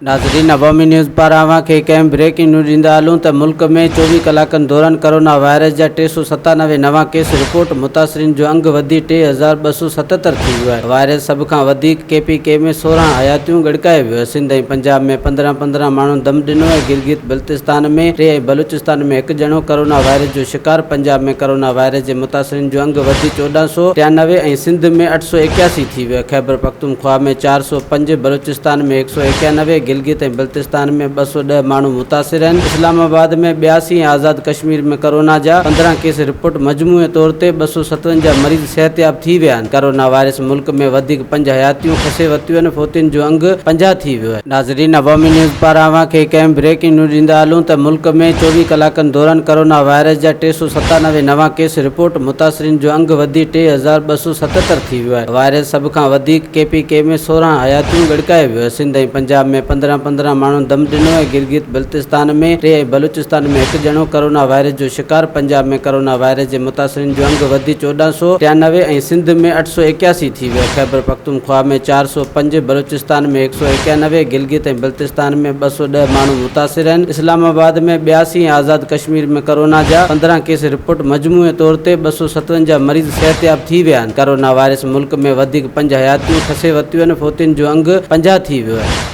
ناظرين عوامي نيوز پاران اوهان کي هڪ اهم بريڪنگ نيوز ڏيندا هلون ته ملڪ ۾ 24 ڪلاڪن دوران ڪرونا وائرس جا 397 نوان ڪيس رپورٽ، متاثرين جو انگ وڌي 3277 ٿي ويو آهي، وائرس سڀ کان وڌيڪ ڪي پي ڪي ۾ 16 حياتيون ڳڙڪائي ويو آهي، سنڌ ۽ پنجاب ۾ 15 15 ماڻهن دم ڏنو ۽ گلگت بلتستان ۾ ٽي ۽ بلوچستان ۾ هڪ ڄڻو ڪرونا وائرس جو شڪار، پنجاب ۾ ڪرونا وائرس جي متاثرين جو انگ وڌي 1493 ۽ سنڌ ۾ 881 ٿي ويو آهي، خيبرپختونخواهه ۾ 405، بلوچستان ۾ 191، گلگت ۽ بلتستان ۾ 210 ماڻهو متاثر آهن، اسلام آباد ۾ 82 ۽ آزاد ڪشمير ۾ ڪرونا جا 15 ڪيس رپورٽ، مجموعي طور تي 257 مريض صحتياب ٿي ويا آهن، ڪرونا وائرس ملڪ ۾ وڌيڪ پنج حياتيون کسي ورتيون آهن، فوتين جو انگ 50 ٿي ويو آهي. ناظرين عوامي نيوز پاران اوهان کي هڪ اهم بريڪنگ نيوز ڏيندا هلون ته ملڪ ۾ 24 ڪلاڪن دوران ڪرونا وائرس جا 397 نوان ڪيس رپورٽ، متاثرين جو انگ وڌي 3277 ٿي ويو آهي، وائرس سڀ کان وڌيڪ ڪي پي ڪي ۾ 16 حياتيون ڳڙڪائي ويو، سنڌ ۽ پنجاب ۾ 15 15 ماڻهن دم ڏنو ۽ گلگت بلتستان ۾ ٽي ۽ بلوچستان ۾ هڪ ڄڻو ڪرونا وائرس جو شڪار، پنجاب ۾ ڪرونا وائرس جي متاثرين جو انگ وڌي 1493 ۽ سنڌ ۾ 881 ٿي ويو، خيبرپختونخواهه ۾ 405، بلوچستان ۾ 191، گلگت ۽ بلتستان ۾ 210 ماڻهو متاثر آهن، اسلام آباد ۾ 82 ۽ آزاد ڪشمير ۾ ڪرونا جا 15 ڪيس رپورٽ، مجموعي طور تي 257 مريض صحتياب ٿي ويا آهن، ڪرونا وائرس ملڪ ۾ وڌيڪ پنج حياتيون کسي ورتيون آهن، فوتين جو انگ 50 ٿي ويو آهي.